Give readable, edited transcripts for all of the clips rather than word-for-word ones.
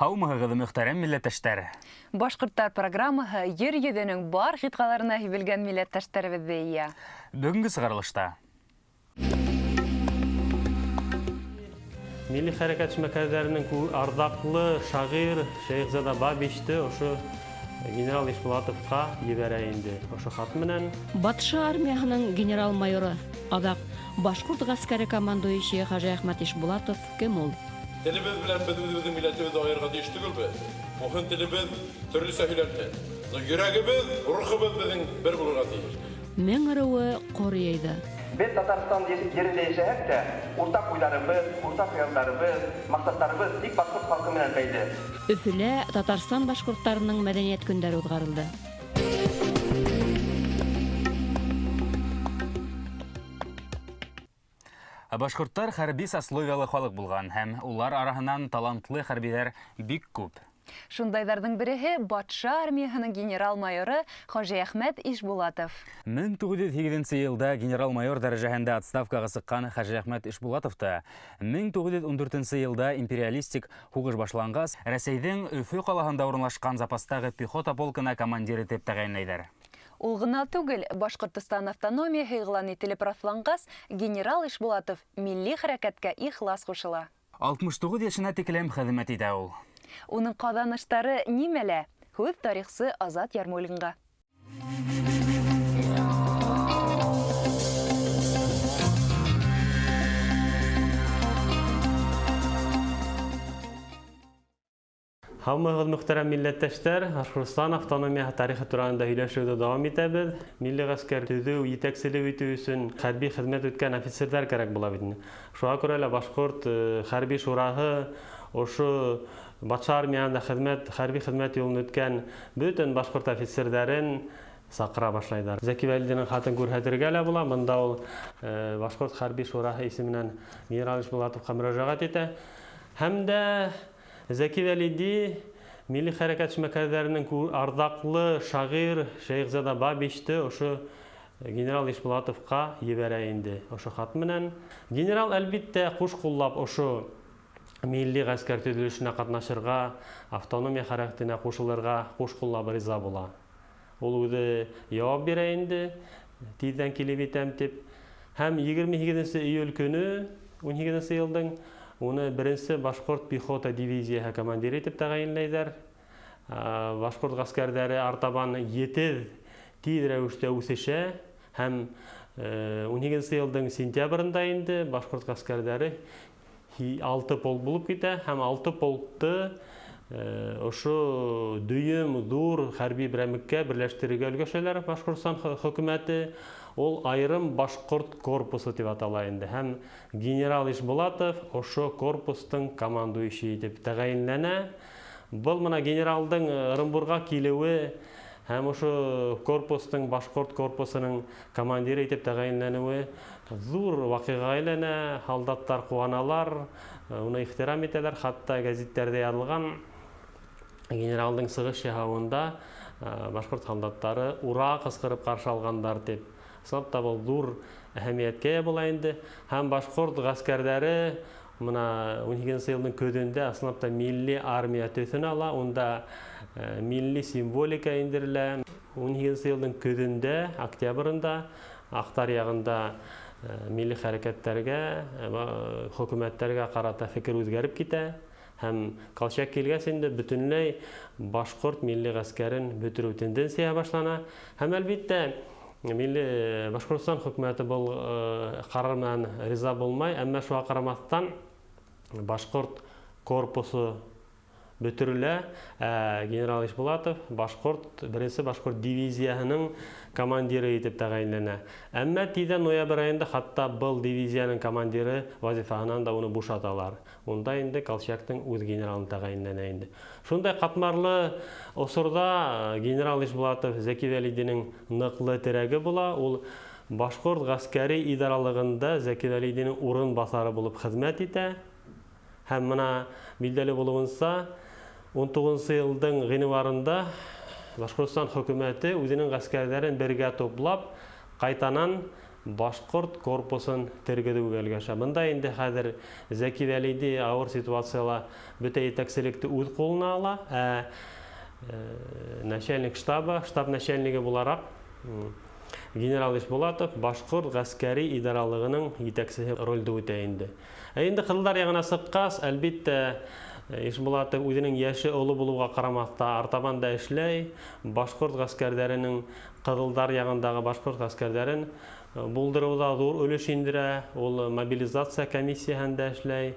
Һаумыһығыҙ, мөхтәрәм милләттәштәр! Башҡорттар программаһы ер йөҙөнөң бар ҡитғаларына һибелгән милләттәштәребеҙҙе йыя. Бөгөнгө сығарылышта Милли хәрәкәт эшмәкәрҙәренең арҙаҡлы шағир Шәйехзада Бабичты ошо генерал Ишбулатовҡа ебәрә инде ошо хат менән. Батша армияһының генерал-майоры, аҙаҡ башҡорт ғәскәре командующийы Хажиәхмәт Ишбулатов кем ул? Телебеҙ белән беҙ үҙебеҙҙең милләтебеҙҙе айырырға тейеш түгелбеҙ. Мөһим телебеҙ төрлөсә һөйләнһен. Йөрәгебеҙ, рухыбыҙ беҙҙең бер булырға тейеш. Мең ырыуы ҡор йыйҙы. Беҙ Татарстан ерендә йәшәһәк тә, уртаҡ уйҙарыбыҙ, уртаҡ хыялдарыбыҙ, маҡсаттарыбыҙ тик башҡорт халҡы менән бәйле. Өфөлә Татарстан башҡорттарының мәҙәниәт көндәре уҙғарылды. Башҡорттар хәрби сословиялы халыҡ булған һәм улар араһынан талантлы хәрбиҙәр бик күп. Шундайҙарҙың береһе батша армияһының генерал-майоры Хажиәхмәт Ишбулатов. 1908 йылда генерал-майор дәрәжәһендә отставкаға сыҡҡан Хажиәхмәт Ишбулатовты 1914 йылда империалистик һуғыш башланғас, Рәсәйҙең Өфө ҡалаһында урынлашҡан запастағы пехота полкына командир итеп тәғәйенләйҙәр. Ул ғына түгел, Башҡортостан автономияһы иғлан ителеп раҫланғас, генерал Ишбулатов милли хәрәкәткә ихлас ҡушыла. 69 йәшенә тиклем хеҙмәт итә ул. Уның ҡаҙаныштары нимәлә? Һүҙ тарихсы Азат Ярмуллинға. Һаумыһығыҙ, мөхтәрәм милләттәштәр! Башҡортостан автономияһы тарихы тураһында һөйләшеүҙе дауам итәбеҙ. Милли ғәскәр төҙөү, етәкселек итеү өсөн хәрби хеҙмәт үткән офицерҙар кәрәк була бит инде. Шуға күрә лә Башҡорт хәрби шураһы ошо батша армияһында хәрби хеҙмәт юлын үткән бөтөн башҡорт офицерҙәрен саҡыра башлайҙар. Зәки Вәлидинең хатын күрһәтергә лә була. Бында ул Башҡорт хәрби шураһы исеменән генерал Ишбулатовҡа мөрәжәғәт итә. Һәм дә Зәки Вәлиди милли хәрәкәт эшмәкәрҙәренең арҙаҡлы шағир Шәйехзада Бабичты ошо генерал Ишбулатовҡа ебәрә инде ошо хат менән. Генерал әлбиттә ҡуш ҡуллап ошо милли ғәскәр төҙөлөшөнә ҡатнашырға, автономия хәрәкәтенә ҡушылырға ҡуш ҡуллап риза була. Ул үҙе яуап бирә инде, тиҙҙән килеп етәм тип. Һәм 28 июль көнө 18 йылдың уны беренсе башҡорт пехота дивизияһы командиры итеп тәғәйенләйҙәр. Башҡорт ғәскәрҙәре артабан етеҙ, тиҙ рәүештә үҫешә һәм 18 йылдың сентябрендә инде башҡорт ғәскәрҙәре 6 полк булып китә һәм 6 полкты ошо дөйөм ҙур хәрби берәмлеккә берләштерергә өлгәшәләр Башҡортостан хөкүмәте. Ул айырым башҡорт корпусы тип атала инде. Һәм генерал Ишбулатов ошо корпустың командующийы итеп тәғәйенләнә. Был мына генералдың Ырымбурға килеүе һәм ошо корпустың, башҡорт корпусының командиры итеп тәғәйенләнеүе ҙур ваҡиғаға әйләнә. Һалдаттар ҡыуаналар, уны ихтирам итәләр. Хатта гәзиттәрҙә яҙылған генералдың сығыш яһауында башҡорт һалдаттары ура ҡысҡырып ҡаршы алғандар тип. Ысынлап та был ҙур әһәмиәткә эйә була инде. Һәм башҡорт ғәскәрҙәре мына 18 йылдың көҙөндә ысынлап та милли армия төҫөн ала, унда милли символика индерелә. 18 йылдың көҙөндә, октябрендә Аҡтар яғында милли хәрәкәттәргә, хөкүмәттәргә ҡарата фекер үҙгәреп китә. Һәм Колчак килгәс инде бөтөнләй башҡорт милли ғәскәрен бөтөрөү тенденцияһы башлана. Һәм әлбиттә милли Башҡортостан хөкүмәте был ҡарар менән риза булмай, әммә шуға ҡарамаҫтан башҡорт корпусы бөтөрөлә. Генерал Ишбулатов беренсе башҡорт дивизияһының командиры итеп тәғәйенләнә. Әммә тиҙҙән ноябрь айында хатта был дивизияның командиры вазифаһынан да уны бушаталар. Унда инде Колчактың үҙ генералын тәғәйенләнә инде. Шундай ҡатмарлы осорҙа генерал Ишбулатов Зәки Вәлидинең ныҡлы терәге була. Ул башҡорт ғәскәри идаралығында Зәки Вәлидинең урынбаҫары булып хеҙмәт итә. Һәм мына билдәле булыуынса, 19 йылдың ғинуарында Башҡортостан хөкүмәте үҙенең ғәскәрҙәрен бергә туплап, ҡайтанан башҡорт корпусын тергеҙеүгә өлгәшә. Бында инде хәҙер Зәки Вәлиди ауыр ситуацияла бөтә етәкселекте үҙ ҡулына ала, ә начальник штаба, штаб начальнигы булараҡ генерал Ишбулатов башҡорт ғәскәри идаралығының етәксеһе ролде үтә инде. Ә инде ҡыҙылдар яғына сыҡҡас, әлбиттә, Ишбулатов үҙенең йәше оло булыуға ҡарамаҫтан артабан да эшләй, башҡорт ғәскәрҙәренең ҡыҙылдар яғындағы башҡорт ғәскәрҙәрен булдырыуҙа ҙур өлөш индерә, ул мобилизация комиссияһында эшләй.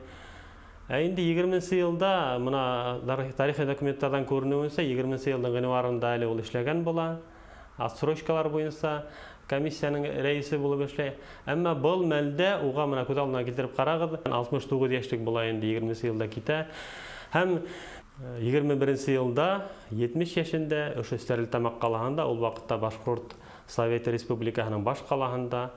Ә инде 20-нсе йылда, мына тарихи документтарҙан күренеүенсә, 20-нсе йылдың ғинуарында әле ул эшләгән була. Отсрочкалар буйынса комиссияның рәисе булып эшләй. Әммә был мәлдә уға мына күҙ алдына килтереп ҡарағыҙ, 69 йәшлек була инде 20-нсе йылда китә. Һәм 21-нсе йылда 70 йәшендә ошо Стәрлетамаҡ ҡалаһында, ул ваҡытта Башҡорт Совет Республикаһының баш ҡалаһында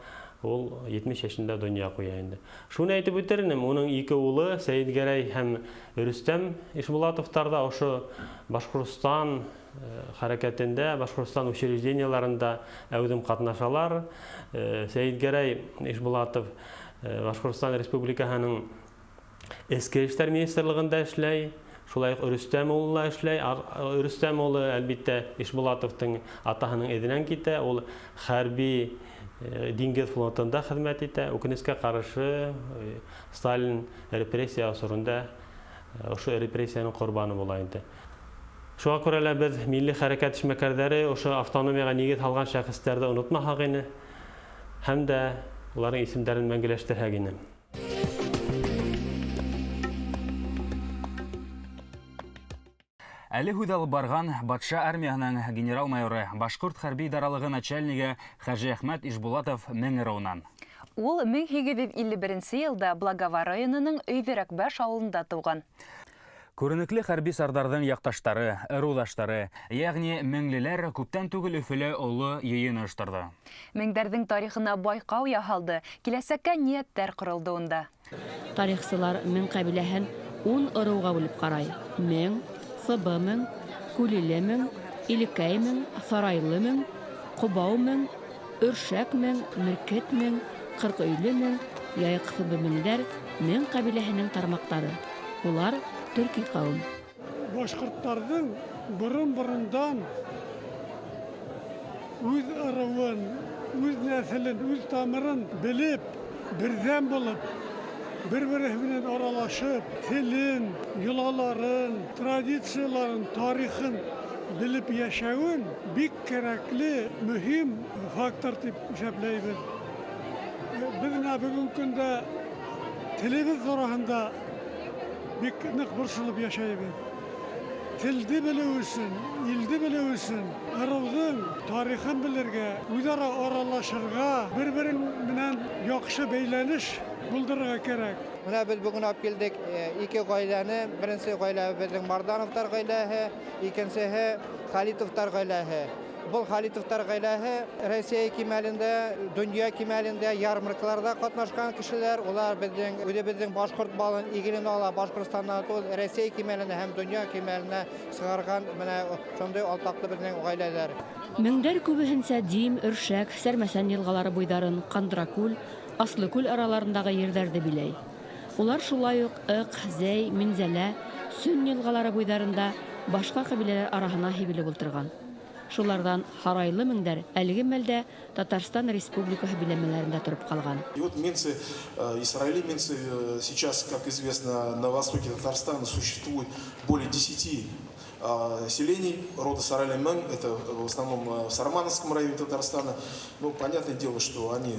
ул 70 йәшендә донъя ҡуя инде. Шуны әйтеп үтер инем, уның ике улы Сәйетгәрәй һәм Рөстәм Ишбулатовтар да ошо Башҡортостан хәрәкәтендә, Башҡортостан учреждениеларында әүҙем ҡатнашалар. Сәйетгәрәй Ишбулатов Башҡортостан Республикаһының Эске эштәр министрлығында эшләй, шулай уҡ Рөстәм улы ла эшләй. Рөстәм улы, әлбиттә, Ишбулатовтың атаһының эҙенән китә, ул хәрби диңгеҙ флотында хеҙмәт итә. Үкенескә ҡаршы, Сталин репрессия осоронда ошо репрессияның ҡорбаны була инде. Шуға күрә лә беҙ милли хәрәкәт эшмәкәрҙәре ошо автономияға нигеҙ һалған шәхестәрҙе онотмаһаҡ ине һәм дә уларҙың исемдәрен мәңгеләштерһәк ине. Әле һүҙ алып барған батша армияһының генерал-майоры, башҡорт хәрби идаралығы начальнигы Хәжиәхмәт Ишбулатов мең ырыуынан. Ул 1851 йылда Благовар районының Өйҙөрәкбаш ауылында тыуған. Күренекле хәрби сардарҙың яҡташтары, ырыуҙаштары, йәғни меңлеләр күптән түгел Өфөлә оло йыйын ойошторҙо. Меңдәрҙең тарихына байҡау яһалды, киләсәккә ниәттәр ҡоролдо унда. Тарихсылар мең ҡәбиләһен 10 ырыуға бүлеп ҡарай. Мең, Сыбы мең, Күлиле мең, Илекәй мең, Сарайлы мең, Ҡобау мең, Өршәк мең, Меркет мең, Ҡырҡөйлө мең, Яйыҡ Сыбы меңдәр мең ҡәбиләһенең тармаҡтары. Улар төрки ҡауым. Башҡорттарҙың борон-борондан үҙ ырыуын, үҙ нәҫелен, үҙ тамырын белеп, берҙәм булып, бер-береһе менән аралашып, телен, йолаларын, традицияларын, тарихын белеп йәшәүен бик кәрәкле, мөһим фактор тип иҫәпләйбеҙ. Беҙ менә бөгөнгө көндә телебеҙ тураһында бик ныҡ борсолоп йәшәйбеҙ. Телде белеү өсөн, илде белеү өсөн ырыуҙың тарихын белергә, үҙ-ара аралашырға, бер-берең менән яҡшы бәйләнеш булдырырға кәрәк. Мына беҙ бөгөн алып килдек ике ғаиләне. Беренсе ғаилә беҙҙең Мардановтар ғаиләһе, икенсеһе Халитовтар ғаиләһе. Был Халитовтар ғаиләһе Рәсәй кимәлендә, донъя кимәлендә ярмаркаларҙа ҡатнашҡан кешеләр. Улар беҙҙең үҙебеҙҙең башҡорт балын игелен ала, Башҡортостандан түгел, Рәсәй кимәленә һәм донъя кимәленә сығарған менә шундай алтаҡлы беҙҙең ғаиләләр. Меңдәр күбеһенсә Дим, Өршәк, Сәрмәсән йылғалары буйҙарын, Ҡандракүл, Аслыкүл араларындағы ерҙәрҙе биләй. Улар шулай уҡ Ыҡ, Зәй, Минзәлә, Сөн йылғалары буйҙарында башҡа ҡәбиләләр араһына һибелеп ултырған. Шуларҙан һарайлы меңдәр әлеге мәлдә Татарстан Республикаһы биләмәләрендә тороп ҡалған. И вот минцы, Исраили минцы, сейчас, как известно, на востоке Татарстана существует более 10 селений рода Сарайли-Мэн, это в основном в Сармановском районе Татарстана. Ну, понятное дело, что они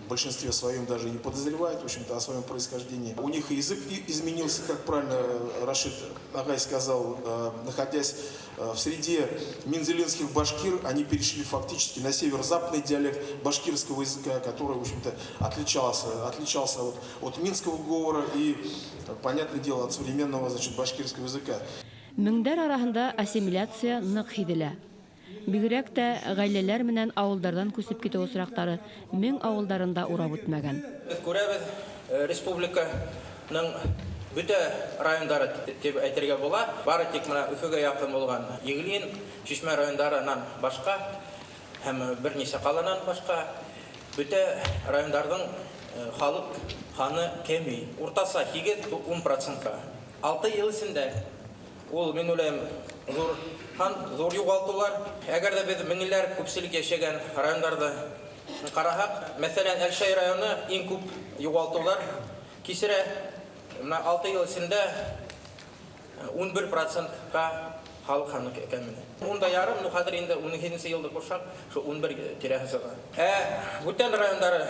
в большинстве своем даже не подозревают, в общем-то, о своем происхождении. У них и язык изменился, как правильно Рашид Агай сказал, находясь в среде минзелинских башкир, они перешли фактически на северо-западный диалект башкирского языка, который, в общем-то, отличался от минского говора и, понятное дело, от современного, значит, башкирского языка. Меңдәр араһында ассимиляция ныҡ һиҙелә. Бигерәк тә ғаиләләр менән ауылдарҙан күсеп китеү осраҡтары мең ауылдарында урап үтмәгән. Беҙ күрәбеҙ, республиканың бөтә райондары тип әйтергә була. Бары тик менә Өфөгә яҡын булған Иглин, Шишмә райондарынан башҡа һәм бер нисә ҡаланан башҡа Бөтә райондарҙың халыҡ һаны кәмей. Уртаса 8-10%. 6 йыл эсендә ул, мин уйлайым, ҙур һан, ҙур юғалтыулар. Әгәр ҙә беҙ меңләр күпселек йәшәгән райондарҙы ҡараһаҡ, мәҫәлән, Әлшәй районы иң күп юғалтыулар кисерә. Менә 6 йыл эсендә 11%-ҡа халыҡ һаны кәмене. 10,5, ну хәҙер инде 12-нсе йылды ҡушһаҡ, шул 11 тирәһе сыға. Ә бүтән райондары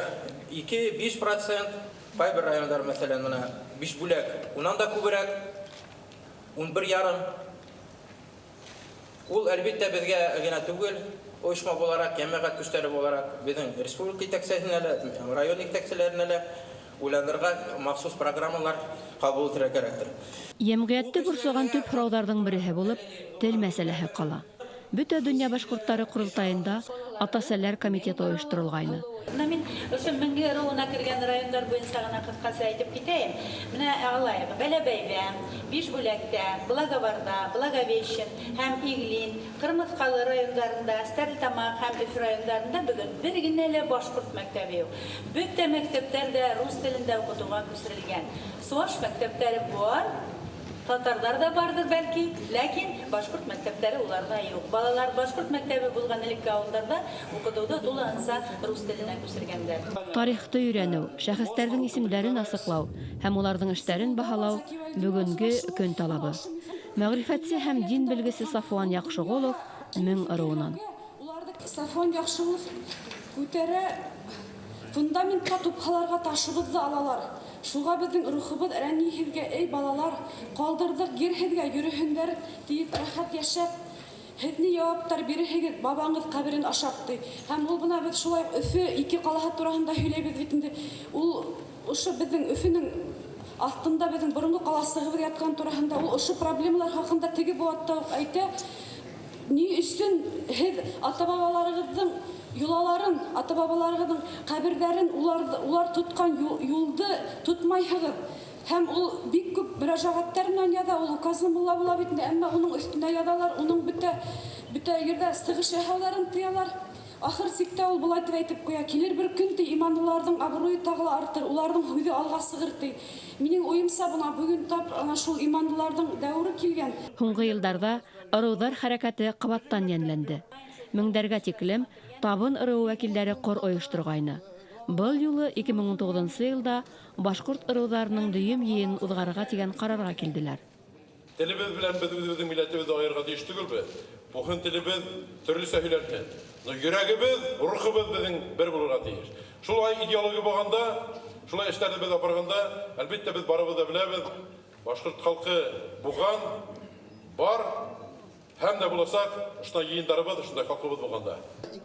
2-5%, ҡайбер райондар, мәҫәлән, мына Бишбүләк, унан да күберәк, 11,5. Ул әлбиттә беҙгә генә түгел, ойошма булараҡ, йәмәғәт көстәре булараҡ, беҙҙең республика етәксеһенә лә, район етәкселәренә лә уйланырға махсус программалар ҡабул итергә кәрәктер. Йәмғиәтте борсоған төп һорауҙарҙың береһе булып тел мәсьәләһе ҡала. Бөтә донъя башҡорттары ҡоролтайында Атасәләр комитеты ойошторолғайны. Бына мин ошо Меңге ырыуына кергән райондар буйынса ғына ҡыҫҡаса әйтеп китәйем. Бына алайыҡ, Бәләбәйҙә, Бишбүләктә, Благоварҙа, Благовещен һәм Иглин, Ҡырмыҫҡалы райондарында, Стәрлетамаҡ һәм Өфө райондарында бөгөн бер генә лә башҡорт мәктәбе юҡ. Бөтә мәктәптәр ҙә рус телендә уҡытыуға күсерелгән. Сыуаш мәктәптәре бар, татарҙар ҙа барҙыр бәлки, ләкин башҡорт мәктәптәре уларҙа юҡ. Балалар башҡорт мәктәбе булған элекке ауылдарҙа уҡытыуҙы тулыһынса рус теленә күсергәндәр. Тарихты өйрәнеү, шәхестәрҙең исемдәрен асыҡлау һәм уларҙың эштәрен баһалау бөгөнгө көн талабы. Мәғрифәтсе һәм дин белгесе Сафуан Яҡшығолов Мең ырыуынан. Сафуан Яҡшығолов күтәрә фундаментҡа тупһаларға ташыбыҙҙы алалар. Шуға беҙҙең рухыбыҙ рәнйиһеҙгә, эй балалар, ҡалдырҙыҡ ер һеҙгә, йөрөһөндәр тиеп рәхәт йәшәп, һеҙ ни яуаптар бирерһегеҙ, бабаңыҙ ҡәберен ашап ти. Һәм ул бына беҙ шулай Өфө ике ҡалаһы тураһында һөйләйбеҙ бит инде. Ул ошо беҙҙең Өфөнөң аҫтында беҙҙең боронғо ҡаласығыбыҙ ятҡан тураһында, ул ошо проблемалар хаҡында теге быуатта уҡ әйтә. Ни өсөн һеҙ ата-бабаларығыҙҙың йолаларын, ата-бабаларығыҙҙың ҡәберҙәрен улар тотҡан юлды тотмайһығыҙ. Һәм ул бик күп мөрәжәғәттәр менән яҙа, ул указын була була бит инде, әммә уның өҫтөнә яҙалар, уның бөтә ерҙә сығыш яһауҙарын тыялар. Ахыр сиктә ул былай тип әйтеп ҡуя: килер бер көн ти иманлыларҙың абруйы тағы ла артыр, уларҙың һүҙе алға сығыр ти. Минең уйымса, бына бөгөн тап ана шул иманлыларҙың дәүере килгән. Һуңғы йылдарҙа ырыуҙар хәрәкәте ҡабаттан йәнләнде. Меңдәргә тиклем табын ырыуы вәкилдәре ҡор ойошторғайны. Был юлы 2019 йылда башҡорт ырыуҙарының дөйөм йыйынын уҙғарырға тигән ҡарарға килделәр. Телебеҙ белән беҙ үҙебеҙҙең милләтебеҙҙе айырырға тейеш түгелбеҙ. Буһын телебеҙ төрлөсә һөйләнһен. Но йөрәгебеҙ, рухыбыҙ беҙҙең бер булырға тейеш. Шулай идеология булғанда, шулай эштәрҙе беҙ апарғанда, әлбиттә беҙ барыбыҙ ҙа беләбеҙ, башҡорт халҡы булған, бар һәм дә буласаҡ, ошондай йыйындарыбыҙ, ошондай халҡыбыҙ булғанда.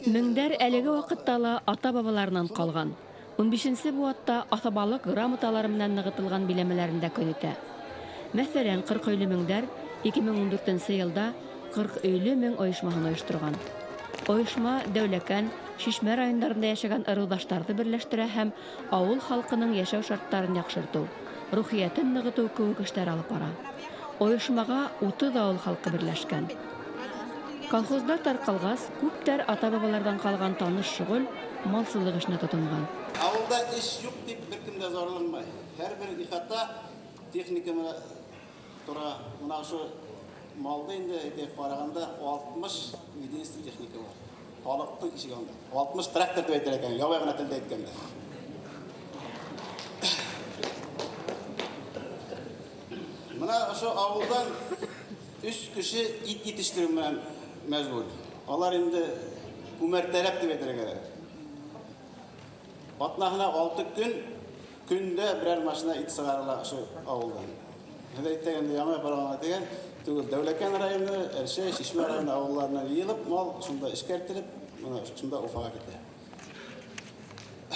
Меңдәр әлеге ваҡытта ла ата-бабаларынан ҡалған. 15-нсе быуатта аҫабалыҡ грамоталары менән нығытылған биләмәләрендә көн итә. Мәҫәлән, 40 өйлө меңдәр 2014 йылда 40 өйлө мең ойошмаһын ойошторған. Ойошма Дәүләкән, Шишмә райондарында йәшәгән ырыуҙаштарҙы берләштерә һәм ауыл халҡының йәшәү шарттарын яҡшыртыу, рухиәтен нығытыу кеүек эштәр алып бара. Ойошмаға 30 ауыл халҡы берләшкән. Колхоздар тарҡалғас, күптәр ата-бабаларҙан ҡалған таныш шөғөл малсылыҡ эшенә тотонған. Ауылда эш юҡ тип бер кем дә зарланмай. Һәр бер ихата техника менән тора. Мына ошо малды инде әйтеп ҡарағанда 60 единица техника бар. Халыҡтың ишек алдында 60 трактор тип әйтер икән, ябай ғына телдә әйткәндә. Мына ошо ауылдан 3 кеше ит етештереү менән мәжбүр. Алар инде күмәртәләп тип әйтергә кәрәк. Атнаһына 6 көн, көндә берәр машина ит сығарыла ошо ауылдан. Һеҙ әйткәндә яңы барған тигән түгел, Дәүләкән районы, Әлшәй, Шишмә районы ауылларынан йыйылып, мал шунда эшкәртелеп, мына шунда Уфаға китә.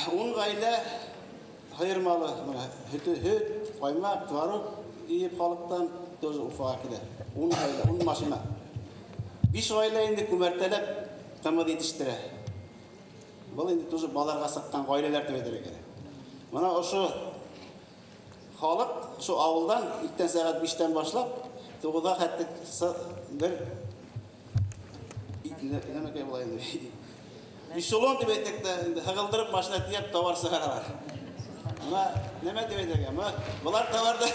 10 ғаилә һыйыр малы, мына һөт, ҡаймаҡ, творог йыйып халыҡтан тоже Уфаға китә. 10 ғаилә, 10 машина. 5 ғаилә инде күмәртәләп ҡымыҙ етештерә. Был инде тоже баларға сыҡҡан ғаиләләр тип әйтергә кәрәк. Мына ошо халыҡ ошо ауылдан иртән сәғәт 5-тән башлап 9-ға хәтле бер нәмәкәй була инде. Эшелон дип әйтәк тә, инде һығылдырып машина тейәп товар сығаралар. Мына нәмә дип әйтергә? Мына былар товарҙы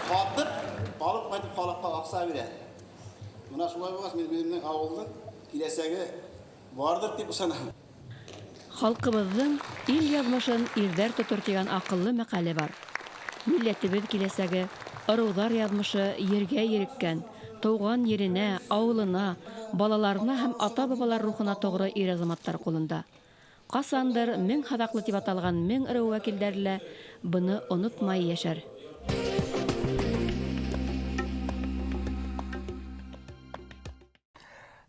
һатып, алып ҡайтып халыҡҡа аҡса бирә. Мына шулай булғас, мин үҙемдең ауылдың киләсәге барҙыр тип ышанам. Халҡыбыҙҙың ил яҙмышын ирҙәр тотор тигән аҡыллы мәҡәле бар. Милләтебеҙ киләсәге, ырыуҙар яҙмышы ергә ереккән, тыуған еренә, ауылына, балаларына һәм ата-бабалар рухына тоғро ир-азаматтар ҡулында. Ҡасандыр мең һаҙаҡлы тип аталған мең ырыу вәкилдәре лә быны онотмай йәшәр.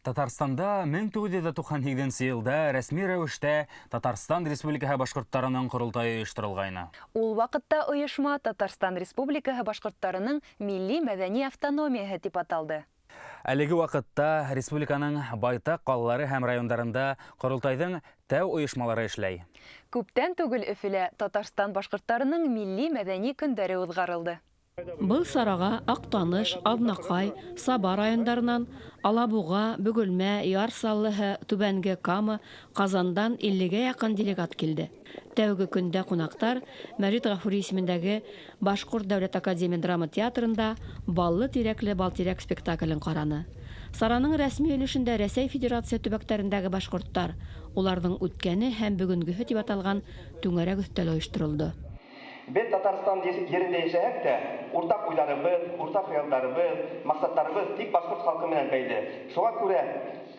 Татарстанда 1998 йылда рәсми рәүештә Татарстан Республикаһы башҡорттарының ҡоролтайы ойошторолғайны. Ул ваҡытта ойошма Татарстан Республикаһы башҡорттарының милли мәҙәни автономияһы тип аталды. Әлеге ваҡытта республиканың байтаҡ ҡалалары һәм райондарында ҡоролтайҙың тәү ойошмалары эшләй. Күптән түгел Өфөлә Татарстан башҡорттарының милли мәҙәни көндәре уҙғарылды. Был сараға Аҡтаныш, Аҙнаҡай, Саба райондарынан, Алабуға, Бөгөлмә, Яр Саллыһы, Түбәнге Кама, Ҡазандан 50-гә яҡын делегат килде. Тәүге көндә ҡунаҡтар Мәжит Ғафури исемендәге Башҡорт дәүләт академия драма театрында «Баллы тирәкле балтирәк» спектаклен ҡараны. Сараның рәсми өлөшөндә Рәсәй Федерация төбәктәрендәге башҡорттар, уларҙың үткәне һәм бөгөнгөһө тип аталған түңәрәк өҫтәл ойошторолдо. Беҙ Татарстан ерендә йәшәһәк тә, уртаҡ уйҙарыбыҙ, уртаҡ хыялдарыбыҙ, маҡсаттарыбыҙ тик башҡорт халҡы менән бәйле. Шуға күрә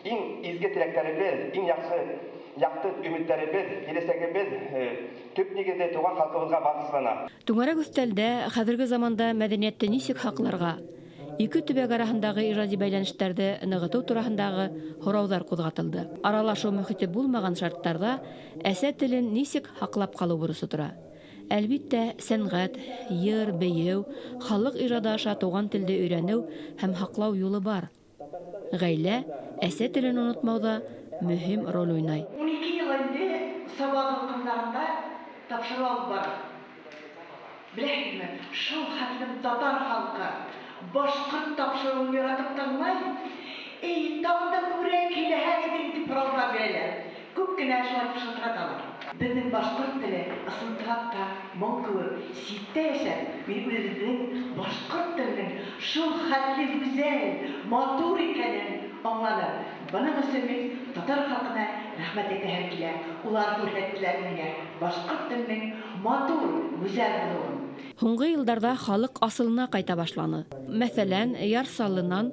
иң изге теләктәребеҙ, иң яҡшы яҡты өмөттәребеҙ, киләсәгебеҙ төп нигеҙҙә тыуған халҡыбыҙға бағышлана. Түңәрәк өҫтәлдә хәҙерге заманда мәҙәниәтте нисек һаҡларға, ике төбәк араһындағы ижади бәйләнештәрҙе нығытыу тураһындағы һорауҙар ҡуҙғатылды. Аралашыу мөхите булмаған шарттарҙа әсә телен нисек һаҡлап ҡалыу бурысы тора. Әлбиттә, сәнғәт, йыр, бейеү, халыҡ ижады аша туған телде өйрәнеү һәм һаҡлау юлы бар. Ғаилә әсә телен онотмауҙа мөһим роль уйнай. 12 йыл инде Саба тулҡындарында тапшырыу алып бара. Беләһегеҙме, шул хәтлем татар халҡы башҡорт тапшырыуын яратып тыңлай, эй, тағы да күберәк һөйләһәгеҙ инде тип һорауҙар бирәләр. Күп кенә шулай шылтыраталар. Беҙҙең башҡорт теле ысынлап та моң кеүек ситтә йәшәп, мин үҙебеҙҙең башҡорт теленең шул хәтле гүзәл, матур икәнен аңланым. Бының өсөн мин татар халҡына рәхмәт әйтәһем килә. Улар күрһәттеләр миңә башҡорт теленең матур, гүзәл булыуын. Һуңғы йылдарҙа халыҡ асылына ҡайта башланы. Мәҫәлән, Яр Саллынан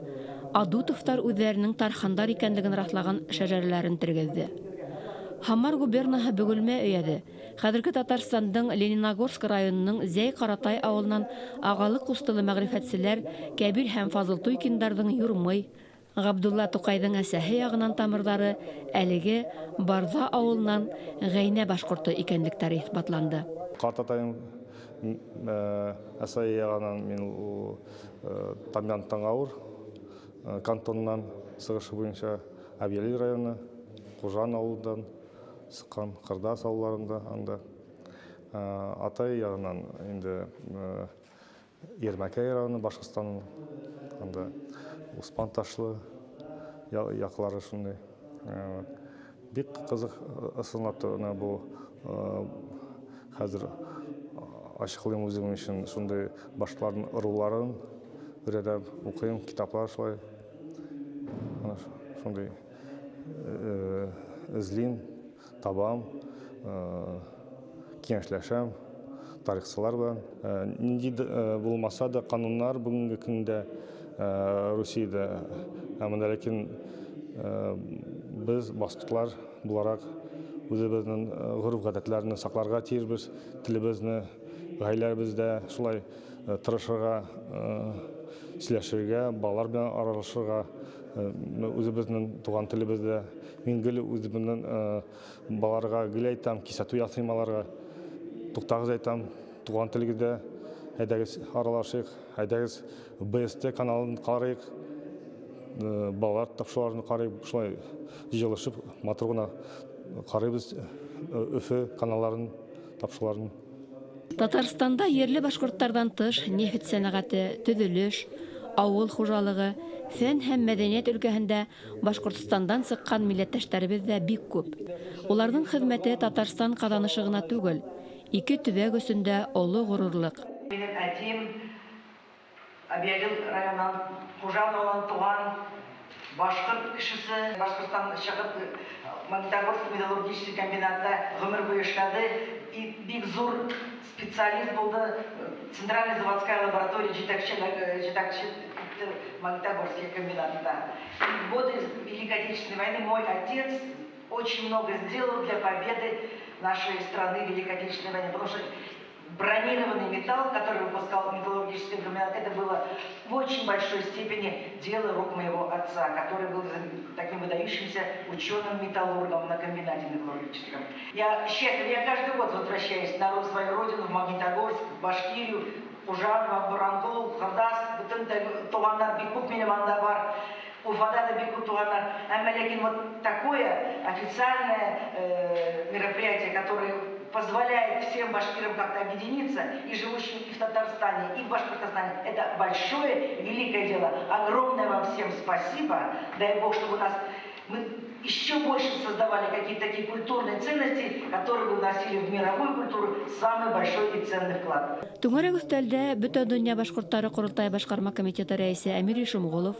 Адутовтар үҙҙәренең тархандар икәнлеген раҫлаған шәжәрәләрен тергеҙҙе. Һамар губернаһы Бөгөлмә өйәҙе, хәҙерге Татарстандың Лениногорск районының Зәй Ҡаратай ауылынан ағалы ҡустылы мәғрифәтселәр Кәбир һәм Фазыл Туйкиндарҙың Юрмый, Ғабдулла Туҡайҙың әсәһе яғынан тамырҙары әлеге Барҙа ауылынан Ғәйнә башҡорто икәнлектәре иҫбатланды. Ҡартатайым әсәһе яғынан мин Тамьян Таңауыр кантонынан сығышы буйынса Әбйәлил районы, Ҡужан ауылынан сыҡҡан, Ҡырҙас ауылларында анда. Атай яғынан инде Ермәкәй районы, Башҡортостан, анда Успан Ташлы яҡлары шундай. Бик ҡыҙыҡ ысынлап та был хәҙер асыҡлайым үҙем өсөн шундай башҡорттарҙың ырыуҙарын өйрәнәм, уҡыйым, китаплар шулай. Шундай эҙлим, табам, кәңәшләшәм тарихсылар белән. Нинди булмаса да ҡанундар бөгөнгө көндә Русияда, әммә ләкин беҙ башҡорттар булараҡ үҙебеҙҙең ғөрөф-ғәҙәттәрҙе саҡларға тейешбеҙ, телебеҙҙе, ғаиләбеҙҙә шулай тырышырға, һөйләшергә, балалар менән аралашырға, үҙебеҙҙең туған телебеҙҙә. Мин гел үҙемдең балаларға гел әйтәм, кисәтеү яҫыйм аларға, туҡтағыҙ әйтәм, туған телегеҙҙә әйҙәгеҙ аралашыйҡ, әйҙәгеҙ БСТ каналын ҡарайыҡ, балалар тапшырыуҙарын ҡарайыҡ, шулай йыйылышып матур ғына ҡарайбыҙ Өфө каналларын, тапшырыуҙарын. Татарстанда ерле башҡорттарҙан тыш нефть сәнәғәте, төҙөлөш, ауыл хужалығы, Фән һәм мәҙәниәт өлкәһендә Башҡортостандан сыҡҡан милләттәштәребеҙ ҙә бик күп. Уларҙың хеҙмәте Татарстан ҡаҙанышы ғына түгел, ике төбәк өсөн дә оло ғорурлыҡ. Минең әтием Әбйәлил районынан Хужан ауылынан туған башҡорт кешесе, Башҡортостан сығып Магнитогорск металлургический комбинатта ғүмер буйы эшләне, бик ҙур специалист булды, Центральная заводская лаборатория җитәкче Магнитогорский комбинатта. В годы Великой Отечественной войны мой отец очень много сделал для победы нашей страны в Великой Отечественной войне, потому что бронированный металл, который выпускал металлургический комбинат, это было в очень большой степени дело рук моего отца, который был таким выдающимся ученым-металлургом на комбинате металлургическом. Я счастлив, я каждый год возвращаюсь на свою родину, в Магнитогорск, в Башкирию, Хужан, Буранкул, Хырҙас, бөтөн туғандар бик күп минең анда бар. Уфада да бик күп туғандар. Әммә ләкин вот такое официальное мероприятие, которое позволяет всем башкирам как-то объединиться, и живущим и в Татарстане, и в Башкортостане, это большое, великое дело. Огромное вам всем спасибо. Дай Бог, чтобы у нас мы еще больше создавали какие-то такие культурные ценности, которые бы вносили в мировую культуру самый большой и ценный вклад. Түңәрәк өҫтәлдә Бөтә донъя башҡорттары ҡоролтайы башҡарма комитеты рәйесе Әмир Ишемғолов,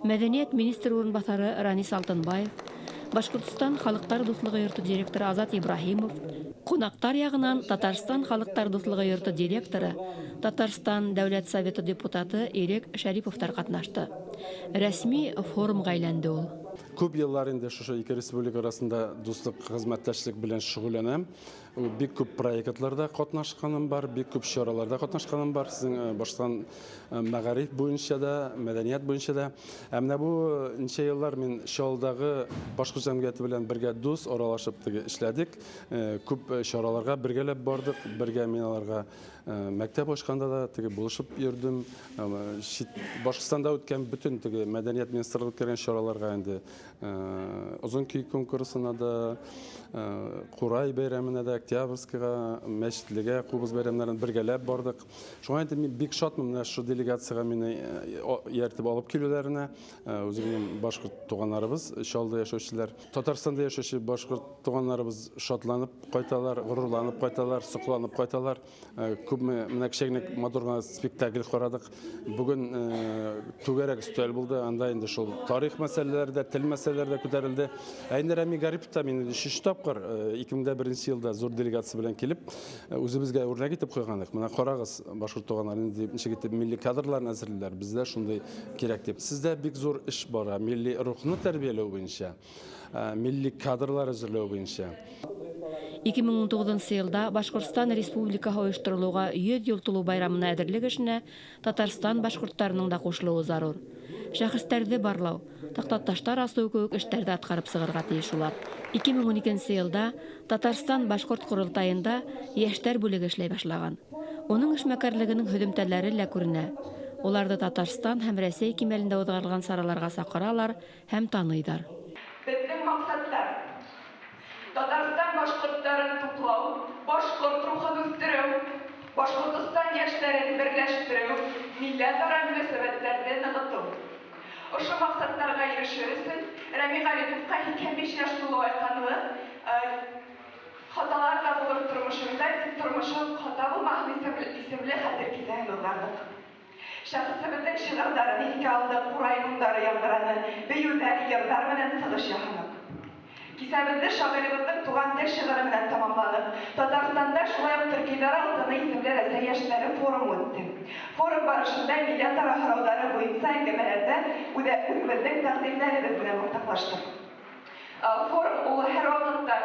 мәҙәниәт министры урынбаҫары Ранис Алтынбаев, Башҡортостан халыҡтар дуҫлығы йорто директоры Азат Ибраһимов, ҡунаҡтар яғынан Татарстан халыҡтар дуҫлығы йорто директоры, Татарстан Дәүләт Советы депутаты Ирек Шәриповтар ҡатнашты. Рәсми форумға әйләнде ул. Күп йыллар инде шушы ике республика арасында дуҫлыҡ, хеҙмәттәшлек белән шөғөлләнәм. Бик күп проектларда ҡатнашҡаным бар, бик күп сараларда ҡатнашҡаным бар. Һеҙҙең Башҡортостан мәғариф буйынса да, мәҙәниәт буйынса да. Ә менә бу нисә йыллар мин Чаллыдагы башҡорт җәмгыяте белән бергә дус аралашып теге эшләдек. Күп чараларга бергәләп бардык, бергә мин аларга мәктәп ачканда да теге булышып йөрдем. Башҡортостанда үткән бөтен теге мәдәниәт министрлыгы үткәргән чараларга инде озын көй конкурсына да, Ҡурай бәйрәменә дә, Октябрьскийға, Мәчетлегә, Ҡубыҙ бәйрәмнәрен бергәләп бардыҡ. Шуңа инде мин бик шатмын менә шу делегацияға мине ияртеп алып килүләренә. Үземнең башҡорт туғаннарыбыҙ, Чаллыда яшәүселәр, Татарстанда яшәүсе башҡорт туғаннарыбыҙ шатланып ҡайталар, ғорурланып ҡайталар, соҡланып ҡайталар. Күпме менә кисә генә матур ғына спектакль ҡарадыҡ. Бөгөн түгәрәк өҫтәл булды. Анда инде шул тарих мәсьәләләре дә, тел мәсьәләләре дә күтәрелде. Ә инде Рәми Гарипов та мине өченче тапҡыр 2001 йылда зур делегация белән килеп, үзебеҙгә үрнәк итеп ҡуйғаныҡ. Менә ҡарағыҙ, башҡорт туғаннар инде нисек итеп милли кадрларын әҙерлиләр, беҙҙә шундай кәрәк тип. Һеҙҙә бик зур эш бара, милли рухны тәрбиәләү буйынса, милли кадрлар әҙерләү буйынса. 2019 йылда Башҡортостан Республикаһы ойошторолоуға 100 йыл тулыу байрамына әҙерлек эшенә Татарстан башҡорттарының да ҡушылыуы зарур. Шәхестәрҙе барлау, таҡтаташтар асыу кеүек эштәрҙе атҡарып сығырға тейеш улар. 2012 йылда Татарстан башҡорт ҡоролтайында йәштәр бүлеге эшләй башлаған. Уның эшмәкәрлегенең һөҙөмтәләре лә күренә. Уларҙы Татарстан һәм Рәсәй кимәлендә уҙғарылған сараларға саҡыралар һәм таныйҙар. Беҙҙең маҡсаттар: Татарстан башҡорттарын туплау, башҡорт рухын үҫтереү, Башҡортостан йәштәрен берләштереү, милләт-ара мөнәсәбәттәрҙе нығытыу. Ошо маҡсаттарға ирешер өсөн Рәми Ғариповҡа 85 йәш тулыу айтҡанлы хаталар ҙа булыр тормошонда, тик тормошоң хата булмаһын исемле хәтер кисәһен уҙғарҙыҡ. Шәхесебеҙҙең шиғырҙарын иҫкә алдыҡ, ҡурай моңдары яңғыраны, бейеүҙәр, йырҙар менән сығыш яһаныҡ. Кисәбеҙҙе шағирыбыҙҙың туған тел шиғыры менән тамамланыҡ. Татарстанда шулай уҡ Төркиҙәр алтыны исемле Рәсәй йәштәре форумы үтте. Форум барышында милләт-ара һорауҙары буйынса әңгәмәләрҙә үҙебеҙҙең тәҡдимдәребеҙ менән уртаҡлаштыҡ. Форум ул һәр ваҡытта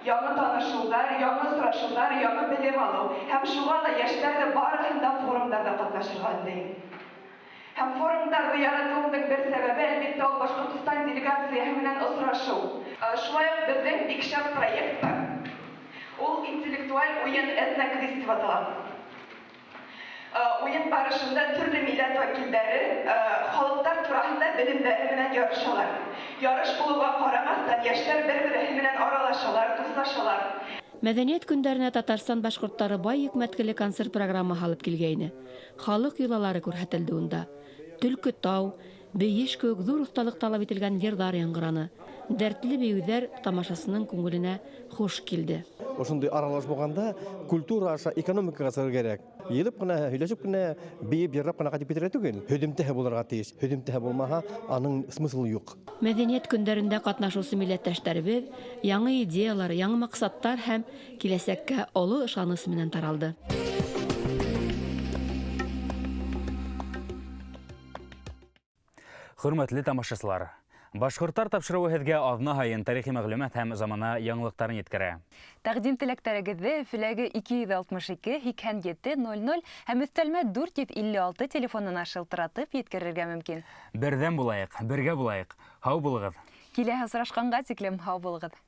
яңы танышыуҙар, яңы осрашыуҙар, яңы белем алыу һәм шуға ла йәштәрҙе барыһын да форумдарҙа ҡатнашырға өндәйем. Һәм форумдарҙы яратыуымдың бер сәбәбе, әлбиттә, ул Башҡортостан делегацияһы менән осрашыу. Шулай уҡ беҙҙең бик шәп проект бар. Ул интеллектуаль уйын этноквиз тип атала. Уйын барышында төрлө милләт вәкилдәре халыҡтар тураһында белемдәре менән ярышалар. Ярыш булыуға ҡарамаҫтан, йәштәр бер-береһе менән аралашалар, дуҫлашалар. Мәҙәниәт көндәренә Татарстан башҡорттары бай йөкмәткеле концерт программаһы алып килгәйне. Халыҡ йолалары күрһәтелде унда. Төлкө тау, Бейеш кеүек ҙур оҫталыҡ талап ителгән йырҙар яңғыраны. Дәртле бейеүҙәр тамашасының күңеленә хуш килде. Ошондай аралаш булғанда культура аша экономикаға сығыр кәрәк. Йыйылып ҡына, һөйләшеп кенә, бейеп, йырлап ҡына ҡайтып китергә түгел. Һөҙөмтәһе булырға тейеш. Һөҙөмтәһе булмаһа, аның смыслы юҡ. Мәҙәниәт көндәрендә ҡатнашыусы милләттәштәребеҙ яңы идеялар, яңы маҡсаттар һәм киләсәккә оло ышаныс менән таралды. Хөрмәтле тамашасылар, Башҡорттар тапшырыуы һеҙгә аҙна һайын тарихи мәғлүмәт һәм замана яңылыҡтарын еткерә. Тәҡдим теләктәрегеҙҙе Өфөләге 262 87 00 һәм өҫтәлмә 456 телефонына шылтыратып еткерергә мөмкин. Берҙәм булайыҡ, бергә булайыҡ. Һау булығыҙ. Киләһе осрашҡанға тиклем һау булығыҙ.